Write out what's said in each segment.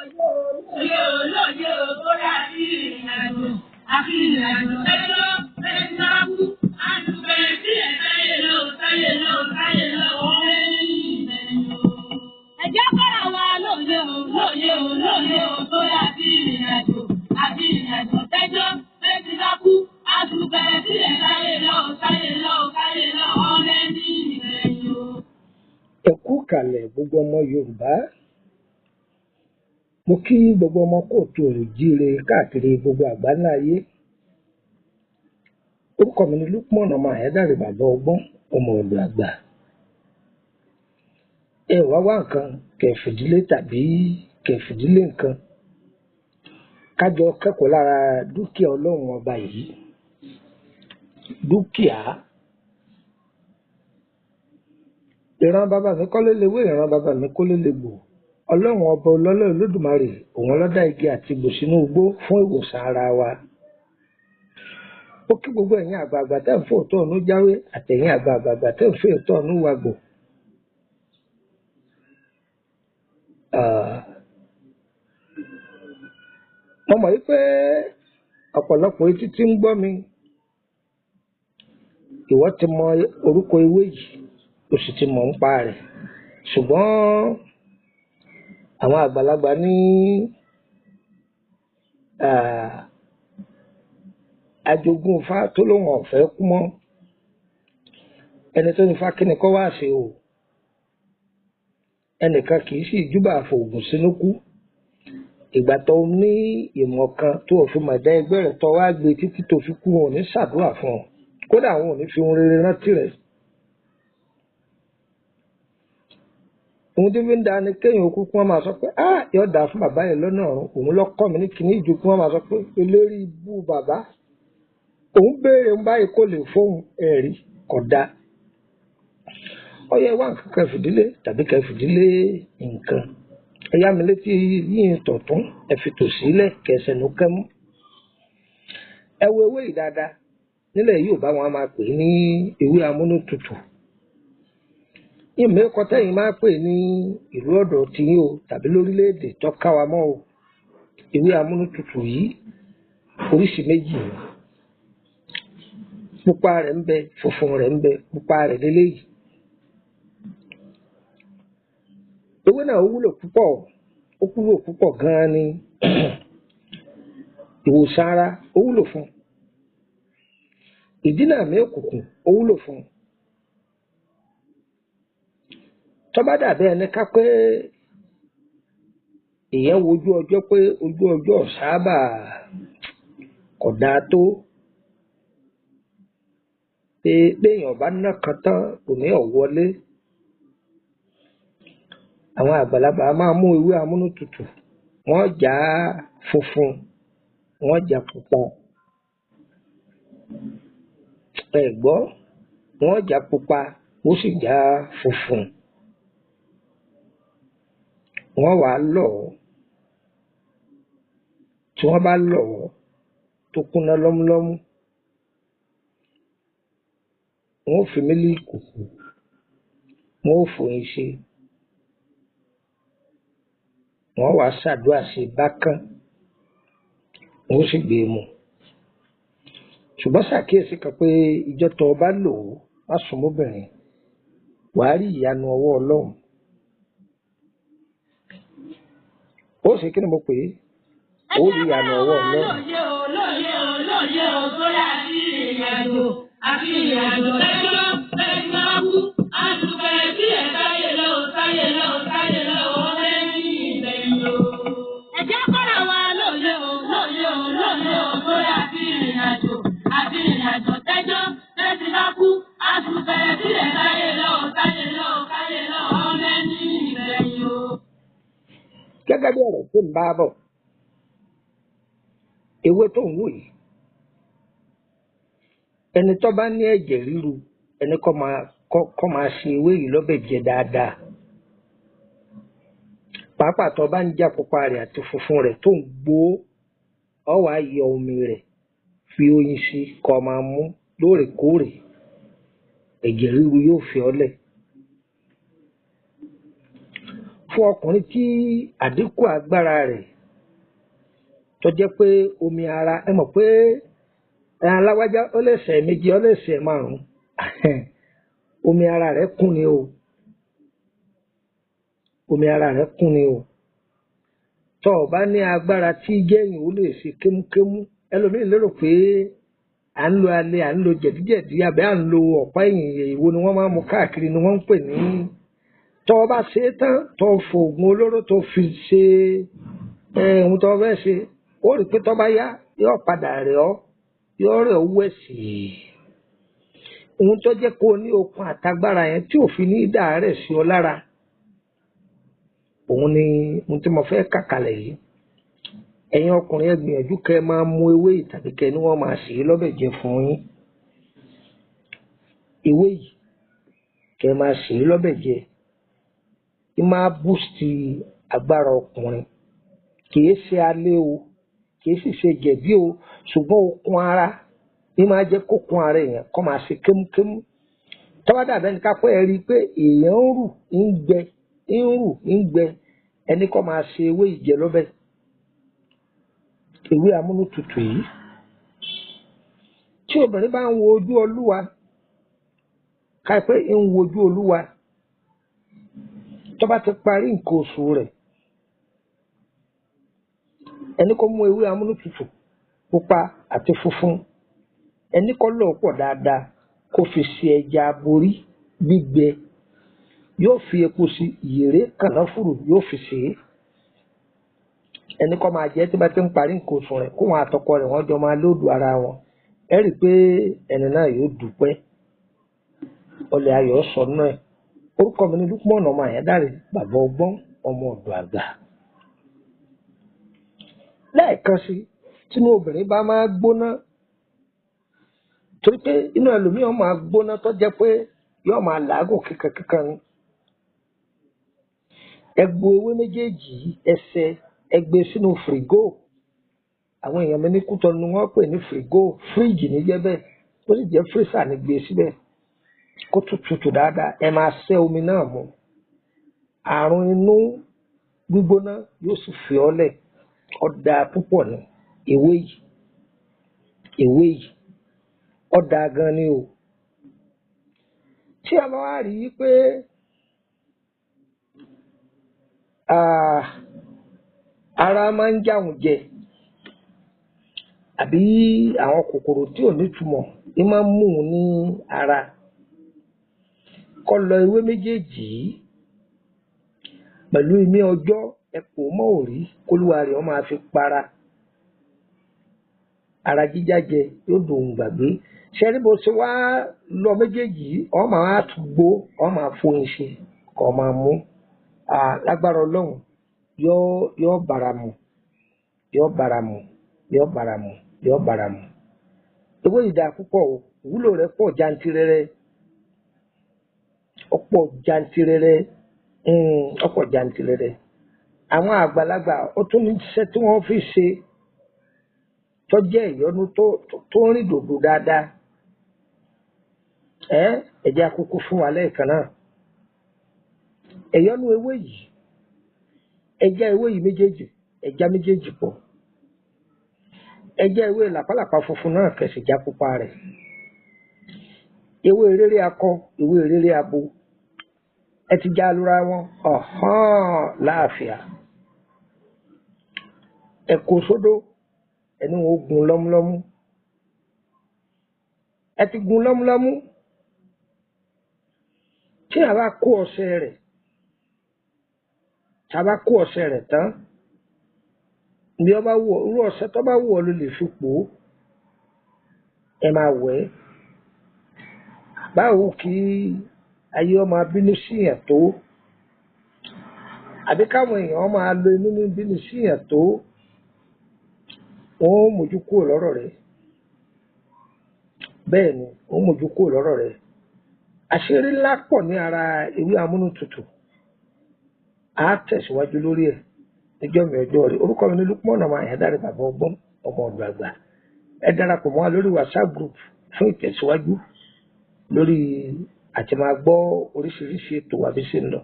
Lóye o, lóye o, bóyá àti ìrìnàjò, àti ìrìnàjò ẹjọ́ ẹ̀ńdàkú, àtúbẹ̀rẹ̀ sí ẹ̀ sáyé lọ, sáyé lọ, sáyé lọ, ọ̀rẹ́ ní ìbẹ̀yìn o. Ẹ jẹ́ kọ́ra wa lóye o, lóye o, lóye o, bóyá àti ìrìnàjò, àti ìrìnàjò ẹjọ́ ẹ̀ńdàkú, àtúbẹ̀rẹ̀ sí ẹ̀ sáyé lọ, sáyé lọ, sáyé lọ, ọ̀rẹ́ ní ìbẹ̀yìn o. Ẹ kú kàlẹ̀ gbogbo ọmọ Yorùbá. Mo kí gbogbo ọmọ kóòtù òjíire káàkiri gbogbo àgbáńlá ayé. Orúkọ mi ni Lukman ọmọ Àyádáre bàbá ọgbọ́n ọmọ ọ̀dọ̀ àgbà. Ẹ wá wá nǹkan kẹfìdílé tàbí kẹfìdílé nǹkan. Kájọ kẹ́kọ̀ọ́ lára dúkìá Ọlọ́run ọba yìí. Dúkìá. Ìran bàbá mi kọ́lé lewé, ìran bàbá mi kọ́lé legbò. Ọlọ́run ọba ọlọ́lá Olódùmarè òun ló dá igi àti egbò sínú igbó fún ìwòsàn ara wa. Ó kí gbogbo ẹ̀yin àgbààgbà tẹ́ ń fòótọ́ ọ̀nú jáwé àtẹ̀yin àgbààgbà tẹ́ ń fòótọ́ ọ̀nú wagbò. Mo mọ̀ wípé ọ̀pọ̀lọpọ̀ etí tí ń gbọ́ mi, ìwọ ti mọ orúkọ ewé yìí, o sì ti mọ̀ nípa rẹ̀. Ṣùgbọ́n àwọn àgbàlagbà ní ajogún ifá tó lóun ọ̀fẹ́ kú mọ́. Ẹni tó ní ifá kí ni kó wá ṣe o. Ẹnìkan kì í sì júbà fòògùn sínú kú. Ìgbà tó ní ìmọ̀ kan tó fi mọ̀ ẹ̀dá ẹgbẹ́ rẹ̀ tó wá gbé títí tó fi kú, wọn ò ní ṣàdúrà fún ọ. Kódà wọn ò ní fi ohun rere rántí rẹ̀. Ohun tí fi ń da ni kéèyàn okú kí wọ́n máa sọ pé á yóò dáa fún bàbá yẹn lọ́nà ọ̀run, òun ló kọ́ mi ní kíní ìju kí wọ́n máa sọ pé eléré ibú bàbá. Òun béèrè ń báyìí kó lè fóun ẹ̀rí kò dáa. Ó yẹ wá nǹkan kẹfìdílé tàbí kẹfìdílé nǹkan. Ẹ yá mi létí yín tọ̀tún, ẹ fi tòsí lẹ̀ kẹsẹ̀ ló kẹ́mú. Ẹ wo ewé yìí dáadáa. Nílẹ̀ Yorùbá wọn a máa pè é ní ewé amúnútutù. Ìmọ̀ ẹ̀kọ́ tẹ́yìn máa pè ní ìlú ọ̀dọ̀ tiyín o tàbí lórílẹ̀-èdè tó ká wa mọ́ o. Ewé amúnútutù yìí oríṣi méjì ni. Pupa rẹ̀ ń bẹ, funfun rẹ̀ ń bẹ, pupa rẹ̀ leléyìí. Ewé náà wúlò púpọ̀, ó wúlò púpọ̀ gan-an ni. Ìwòsàn ara ó wúlò fún. Ìdínà àmì òkùnkùn ó wúlò fún. Tó bá dàbí ẹni ká pé èèyàn wojú ọjọ́ pé ojú ọjọ́ ò sábà kò dáa tó. Pé béèyàn bá ná kan tán òmíì ò wọlé. Àwọn àgbàlagbà máa mú ewé amúnútutù, wọ́n já funfun, wọ́n já pupa. Ẹ gbọ́, wọ́n já pupa, ó sì já funfun. Wọ́n wàá lọ̀ ọ́. Tí wọ́n bá lọ̀ ọ́ tó kúnná lọ́múlọ́mú, wọ́n ó fi mílíìkì sí i, wọ́n ó fòyín sí i, wọ́n wàá ṣàdúrà sí i bákán, wọ́n ó sì gbé e mu. Ṣùgbọ́n ṣàkíyèsí kan pé ijọ́ tó o bá lò ó, má sùn mọ́bìnrin, wàá rí ìyanu ọwọ́ Ọlọ́run. Ó ṣe kí ni mo pè é? Ó rí ìyanu ọwọ́ Ọlọ́run. Lóye o, lóye o, lóye o, bóyá àti ìrìnàjò, àti ìrìnàjò ẹjọ́ ẹ̀ńdàkú, àtúbẹ̀rẹ̀ sí ẹ̀ sáyé lọ, sáyé lọ, sáyé lọ, ọ̀rẹ́ ní ìbẹ̀yìn o. Ẹ jẹ́ kọ́ra wa lóye o, lóye o, lóye o, bóyá àti ìrìnàjò, àti ìrìnàjò tẹ́jọ́ tẹ́sílákú, àtúbẹ̀rẹ̀ sí ẹ̀ sáyé lọ, sáyé lọ, sáyé lọ, ọ̀rẹ́ ní ìbẹ̀yìn o. Gẹ́gẹ́ bí ọ̀rọ̀ tó ń bá bọ̀, ewé tó ń wò yìí, ẹni tó bá ní ẹ̀jẹ̀ ríru, ẹni kó máa ṣe ewé yìí lọ́bẹ̀ jẹ dáadáa. Pàápàá tó bá ń já pupa rẹ̀ àti funfun rẹ̀ tó ń gbó, ọ wàá yọ omi rẹ̀ fi oyin sí kó máa mú lóòrèkóòrè. Ẹ̀jẹ̀ ríru yóò fi ọ́ lẹ̀. Fún ọkùnrin tí àdínkù agbára rẹ̀ tó jẹ́ pé omi ara, ẹ mọ̀ pé aláwájá ó lè ṣẹ̀ méjì, ó lè ṣẹ̀ márùn-ún, omi ara rẹ̀ kún ni o, omi ara rẹ̀ kún ni o. Tó o bá ní agbára tí jẹ́yìn ó lè ṣe kémúkémú. Ẹlòmíì lérò pé à ń lo alẹ́, à ń lo jẹ̀díjẹ̀dí, àbí à ń lo ọ̀pá ẹ̀yìn, èwo ni wọ́n máa ń mu káàkiri ni wọ́n ń pè ní. Tó o bá ṣe é tán, tó o fòògùn olóró tó fi ṣe ohun tó o fẹ́ ṣe, ó rí i pé tó bá yá yóò padà rẹ̀ ọ́, yóò rẹ̀ ọ́ wẹ̀sì. Ohun tó jẹ́ kó o ní okun àtagbára yẹn tí ò fi ní dàárẹ̀ sí ọ lára, òun ni ohun tí mo fẹ́ kà kalẹ̀ yìí. Ẹ̀yin ọkùnrin, ẹ gbìyànjú kẹ́ ẹ máa mu ewé yìí tàbí kẹ́ ẹ ní wọ́n máa sè é lọ́bẹ̀ jẹ fún yín. Ewé yìí kẹ́ ẹ máa sè é lọ́bẹ̀ jẹ, í máa boost agbára ọkùnrin. Kìí ṣe alẹ́ o, kìí sì ṣe jẹ̀dí o, ṣùgbọ́n okun ara ní máa jẹ́ kókun ara èèyàn kó máa ṣe kémúkémú. Tó bá dàbí ẹni ká pé ẹ rí i pé èèyàn ń rù ń gbẹ, ń rù ń gbẹ, ẹni kó máa ṣe ewé yìí jẹ lọ́bẹ̀. Ewé amúnútutù yìí. Tí obìnrin bá ń wo ojú Olúwa, ká pé ń wo ojú Olúwa, tó bá ti parí nǹkan oṣù rẹ̀, ẹni kó mú ewé amúnútutù pupa àti funfun, ẹni kó lọ̀ pọ̀ dáadáa, kó fi ṣe ẹja aborí gbígbẹ, yóò fi epo sí, ìyèré kànáfùrù yóò fi sè é. Ẹni kó máa jẹ tí bá ti ń parí nǹkan oṣù rẹ̀, kó wọn àtọkọ rẹ̀ wọ́n jọ máa lóòdù ara wọn. Ẹ rí i pé ẹni náà yóò dúpẹ́. Ọlẹ̀ ayọ̀ sọ náà ẹ̀. Orúkọ mi ni Lukman ọmọ Àyándárè, bàbá ọgbọ́n, ọmọ ọ̀dọ̀ àgbà. Lẹ́ẹ̀kan sí, tínú obìnrin bá máa gbóná, torí pé inú ẹlòmíràn máa gbóná tó jẹ́ pé yóò máa làágùn kíkankíkan ni. Ẹ gbo ewé méjèèjì yìí, ẹsẹ̀ ẹ gbé sínú fìrígò. Àwọn èèyàn mi ní Kútọ́nù ni wọ́n pè ní fìrígò, fíríjì ní jẹ́ bẹ́ẹ̀, ó sì jẹ́ fírísà ní gbé síbẹ̀. Kó tutù dáadáa, ẹ máa ṣẹ́ omi náà mu. Àrùn inú gbígbóná yóò sì fi ọ́ lẹ̀. Ó dáa púpọ̀ ni ewé yìí, ewé yìí ó dáa gan ni o. Tí a bá wá rí i pé ara máa ń jáwùn jẹ, àbí àwọn kòkòrò tí ò nítumọ̀ ní máa ń mú un ní ara, kó lọ ewé méjèèjì yìí pẹ̀lú imí ọjọ́, ẹ pò mọ́ òrí, kólúwa rẹ̀ ó máa fi para. Ara jíjájẹ yóò dòun gbàgbé. Ṣé rí bó ṣe wá lọ méjèèjì yìí, ó máa tún gbó, ó máa foyín ṣe, kó máa mú. Lágbára Ọlọ́run, yóò bára mu, yóò bára mu, yóò bára mu, yóò bára mu. Ewé yìí dáa púpọ̀ o, ìwúlò rẹ̀ pọ̀ jantirẹrẹ, ó pọ̀ jantirẹrẹ, ó pọ̀ jantirẹrẹ. Àwọn àgbàlagbà ó tún ní iṣẹ́ tí wọ́n fi ṣe tó jẹ́ ìyọnu tó ń rìn dòdò dáadáa. Ẹ jẹ́ àkókò fún wa lẹ́ẹ̀kan náà. Ẹ̀yọ́nú ewé yìí, ẹja ewé yìí méjèèjì, ẹja méjèèjì pọ̀. Ẹja ewé làpálàpá funfun náà kẹsì já pupa rẹ̀. Ewé rere akọ, ewé rere abo. Ẹ ti já lura wọn, ọ̀hán láàfíà. Ẹ kó sódó, ẹni wọn ó gun lọ́múlọ́mú. Ẹ ti gun lọ́múlọ́mú. Tí a bá kó ọṣẹ rẹ̀, tí a bá kó ọṣẹ rẹ̀ tán, bí ó bá wù ọ́, irú ọṣẹ tó bá wù ọ́ ló lè fi pò ó. Ẹ máa wẹ̀ ẹ́. Báwo kí ayé ó máa bínú sí èèyàn tó, àbí káwọn èèyàn máa lo inú ní bínú sí èèyàn tó, wọ́n ó mójú kúrò lọ́rọ̀ rẹ̀. Bẹ́ẹ̀ ni, wọ́n ó mójú kúrò lọ́rọ̀ rẹ̀. Àṣírí ńlá pọ̀ ní ara ewé amúnútutù. A tẹ̀síwájú lórí ẹ̀ níjọ́ mi ọjọ́ rẹ̀. Orúkọ mi ni Lukman ọmọ Àyándárè, bàbá ọgbọ́n, ọmọ ọ̀dọ̀ àgbà. Ẹ darapọ̀ mọ́ wa lórí WhatsApp group fún ìtẹ̀síwájú lórí àti máa gbọ́ oríṣiríṣi ètò wa bí ṣe ń lọ.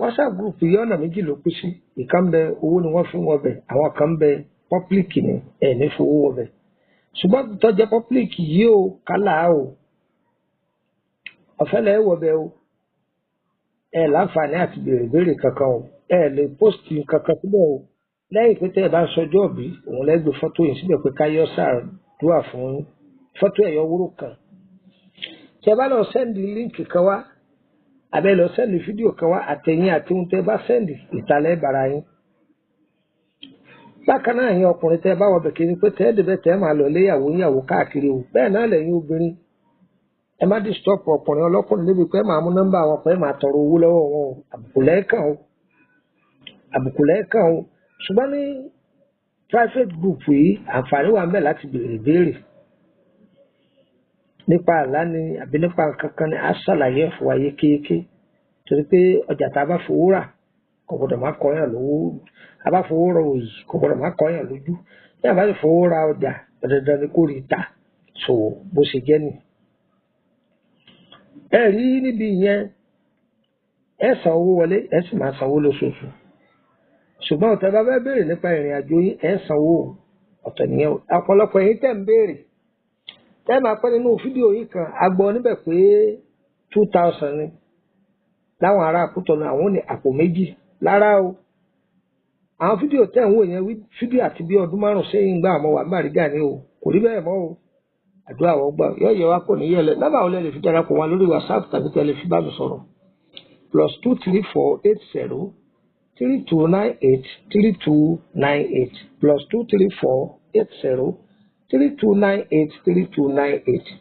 WhatsApp group yìí ọ̀nà méjì ló kú sí. Ìkan bẹ owó ni wọ́n fi ń wọbẹ̀, àwọn kan bẹ public ni ẹ̀ ní fowó wọbẹ̀. Ṣùgbọ́n tó jẹ́ public yìí o, kálá o, ọ̀fẹ́ lẹ́ wọbẹ̀ o, ẹ láǹfààní àti béèrè béèrè kankan o, ẹ lè post kankan síbẹ̀ o. Lẹ́yìn pé tẹ́ ẹ bá ń sọjọ́ òbí, òun lẹ́ gbé fọ́tò yìí síbẹ̀ pé káyọ́ ṣàdúrà fún yín. Fọ́tò ẹ̀yọ wúrò kan. Tí ẹ bá lọ sẹ́ndì líǹkì kan wá, àbẹ́ lọ sẹ́ndì fídíò kan wá, àtẹ̀yìn àti ohun tẹ́ bá sẹ́ndì ìtàlẹ́ bara yín. Bákan náà ẹ̀yin ọkùnrin tẹ́ bá wọbẹ̀ kiri pé tẹ́ ẹ débẹ̀ tẹ́ máa lọ léyàwó níyàwó káàkiri o. Bẹ́ẹ̀ náà lẹ́yìn obìnrin, ẹ má disturb ọkùnrin ọlọ́kùnrin débi pé máa mú nọ́mbà wọn pé máa tọrọ owó lọ́wọ́ wọn o. Àbùkù lẹ́ẹ̀kan o, àbùkù lẹ́ẹ̀kan o. Ṣùgbọ́n ní private group yìí, àǹfààní wà ń bẹ láti béèrè béèrè nípa àlá ni àbí nípa nǹkan kan ni, á ṣàlàyé ẹ̀ fún wa yékéyéké. Torí pé ọjà tá a bá fowó rà kò gbọdọ̀ má kọyàn lówó, a bá fowó ra òyì kò gbọdọ̀ má kọyàn lójú, bí a bá sì fowó ra ọjà dandan ni kò rí ta. So bó ṣe jẹ́ nì. Ẹ rí níbi ìyẹn, ẹ san owó wọlé, ẹ sì máa sanwó lóṣooṣù. Ṣùgbọ́n ọ̀tẹ̀ bá fẹ́ béèrè nípa ìrìn àjò yín, ẹ sanwó ọ̀tọ̀ nìyẹn o. Ọ̀pọ̀lọpọ̀ ẹ̀yin tẹ̀ ń béèrè, tẹ́ máa pẹ́ nínú fídíò yìí kan, a gbọ́ níbẹ̀ pé 2000 ni láwọn ará Kútọ̀nù, àwọn ò ní àpò méjì lára o. Àwọn fídíò tẹ̀ ń wò yẹn, fídíò àti bí ọdún 5 sẹ́yìn gbà àmọ́ wà Bàrígà ni o, kò rí bẹ́ẹ̀ mọ́ o. Àdúrà wọ́n gbà yóò yẹ wá kò ní yẹlẹ. Nọ́mbà wo lẹ lè fi darapọ̀ wá lórí WhatsApp tàbí tẹ́ lè fi bá mi sọ̀rọ̀? +234 80 3298 3298, +234 80 3298 3298.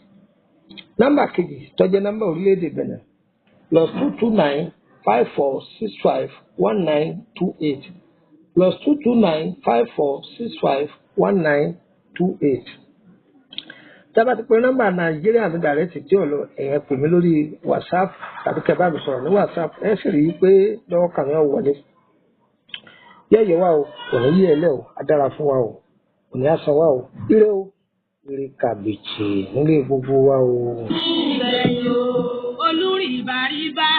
Nọ́mbà kejì tó jẹ́ nọ́mbà orílẹ̀-èdè Benin, +229 54 65 1928, +229 54 65 1928. Tí a bá ti pe nọ́mbà Nàìjíríà mi dàrẹ́tì tí ò lọ, ẹ̀yẹn pè mí lórí WhatsApp tàbí kẹ́ bá mi sọ̀rọ̀ ní WhatsApp, ẹ sì rí i pé lọ́wọ́ kàn mí ò wọlé. Yẹ́yẹ́ wa o, kò ní yí ẹ lẹ́ o, á dára fún wa o, kò ní á san wa o, ire o, ire kàbìtì nílé gbogbo wa o. Ìgbẹ̀yìn o, olúrìbàrìbà.